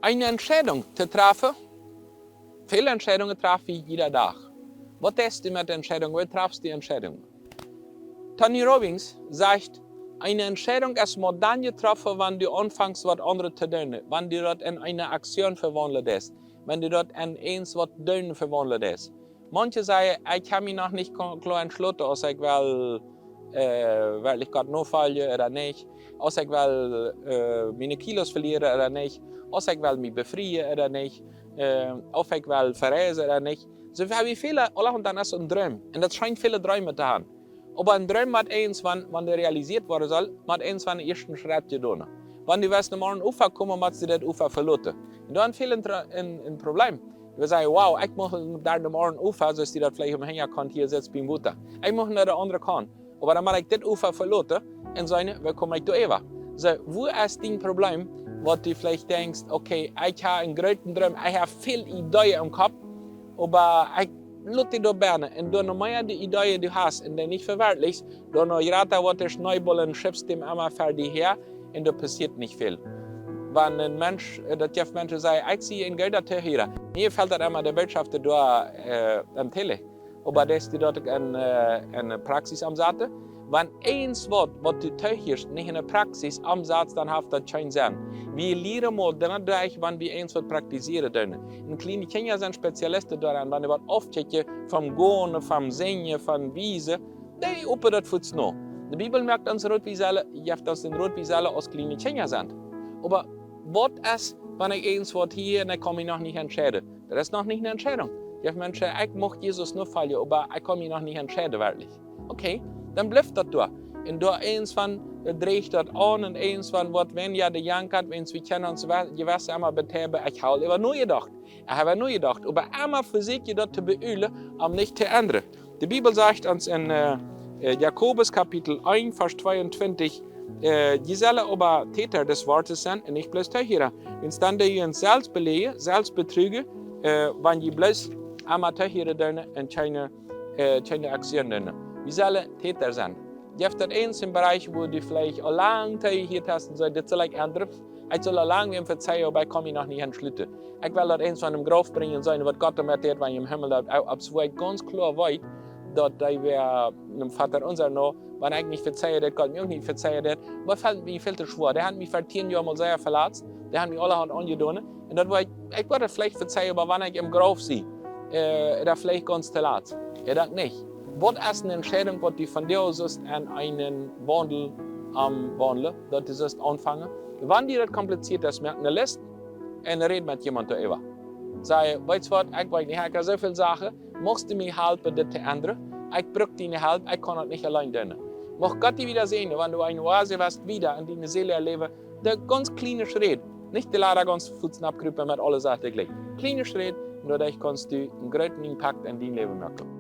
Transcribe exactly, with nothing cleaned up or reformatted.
Eene Entscheidung to treffen. Väle Entscheidungen traf wie jieda Dach. Waut deist du met de Entscheidung? Woo trafst du Entscheidungen? Tony Robbins sajcht: Eene Entscheidung es mau dan jetroffen, wan du aunfangst, waut aundre to doonen, wan du daut en eene Aktion vewaundlen deist, wan du daut en eens waut doonen vewaundlen deist. Manche sajen: Ekj hab mie noch nich ko-, kloa entschloten, aus ekj well, äh, werkjlich Gott nofoljen ooda nich, aus ekj well, äh, miene Kilos velieren ooda nich, aus ekj well mie befrieen ooda nich, äh, auf ekj well vereisen ooda nich. Soo, wie haben väle, aulahaunt, dan es een Droom. Un daut scheent väle Dreem to haben. Oba een Droom mott eens, wan, wan dee realisieet woaren saul, mott eens wan dän ieeschten Schrett jedonen. Wan du west no Morjen oppkomen, motst du daut Ufer veloten. Un dan fält een, een, een Problem. Wie sajen: Wow, ekj mucht doa no Morjen opp, soo aus du daut veleicht aum Hinjakaunt hia sitst biem Wota. Ekj mucht no de aundre Kaunt. Oba dan mott ekj dit Ufer veloten un seenen, woo kom ekj doa äwa? Soo, woo es dien Problem, waut du veleicht denkjst: Okay, ekj hab een grooten Droom, ekj hab väl Ideeen em Kopp, oba ekj lot die doa bennen. Un doano mea de Ideeen du hast un dee nich vewerkjlichst, doano jrata woat de Schneebol un schipst däm emma ver die häa un doa passieet nich väl. Wan een Mensch, äh, daut jeft Menschen, sajen: Ekj sie een gooda Tohiera. Mie fält daut emma, de Botschaft doa, äh, aum Tele. Oba deist du daut uk en, äh, en Praxis omsaten? Wan eens waut, waut du tohieescht, nich en de Praxis omsatst, dan haft daut kjeen Senn. Wie lieren mau dan doaderch, wan wie eens waut praktizieren doonen. Un kjliene Kjinja sent Spezialisten doaraun, wan dee waut aufkjikjen vom Gonen, vom Sinjen, vom Wiesen, dee open daut fuaz no. De Bibel moakt ons Rot, wie sellen, jeft ons dän Rot, wie sellen aus kjliene Kjinja sennen. Oba waut es, wan ekj eens waut hia un ekj kaun mie noch nich entscheiden? Daut es noch nich eene Entscheidung. Jeft Menschen: Ekj mucht Jesus nofoljen, oba ekj kaun mie noch nich entscheiden, werkjlich. Okay, dan blift daut doa. Un doa eens wan, äh, drieecht daut aun un eens wan woat, wan jo, de Jankat, wan wie kjennen ons we-, jewess emma betäuben, ekj hab äwa nojedocht. Ekj hab nojedocht. Oba emma vesieekj je daut to beulen, om nich to endren. De Bibel sajcht ons en, äh, äh, Jakobus Kapitel eent, Varsch tweeuntwintich, äh: Jie sellen oba Täter des Wortes sennen un nich bloos Tohiera. Wiels dan doo jie junt selfst beläajen, selfst betrügen, äh, wan jie bloos emma Tohiera doonen un kjeene, äh, kjeene Aktion doonen. Wie sellen Täter sennen. Jeft daut eens een Bereich, wua du veleicht aul lang tohieescht hast un sajchst: Dit saul ekj endren? Ekj saul aul lang wäm vezeien, oba ekj kaun mie noch nich entschluten. Ekj well daut eens von däm Grauf brinjen, seenen waut Gott doamet deed, wan ekj em Himmel daut, äh, opp, wua ekj gaunz kloa weet, daut dee wia, äh, em Vaderunser no, wan ekj nich vezeien, daut Gott mie uk nich vezeien deed. Oba fält mie väl to schwoa. Dee haft mie ver tieen Joa mol sea veletzt. Dee haft mie aulahaunt aunjedonen. Un daut wia, ekj, ekj wudd daut veleicht vezeien, oba wan ekj em Grauf sie, äh, daut veleicht gaunz to lat. Jo, daut nich. Waut es eene Entscheidung, waut du vondoag sust aun eenen Waundel, aum Waundlen, daut du sust aunfangen? Wan die daut kompliziert es, moak eene List un räd met jemaunt doaräwa. Saj: Weetst waut, ekj weet nich, ekj hab soo väl Sachen, muchst du mie halpen, dit to endren? Ekj bruck diene Help, ekj kaun daut nich auleen doonen. Mucht Gott die wada säajnen, wan du eene Oase woascht, wada en diene Seel erläwen, de gaunz kjliene Schräd, nich de Lada gaunz fuaz nopp krupen met aule Sachen jlikj. Kjliene Schräd, un doaderch kaust du eenen grooten Impakt en dien Läwen moaken.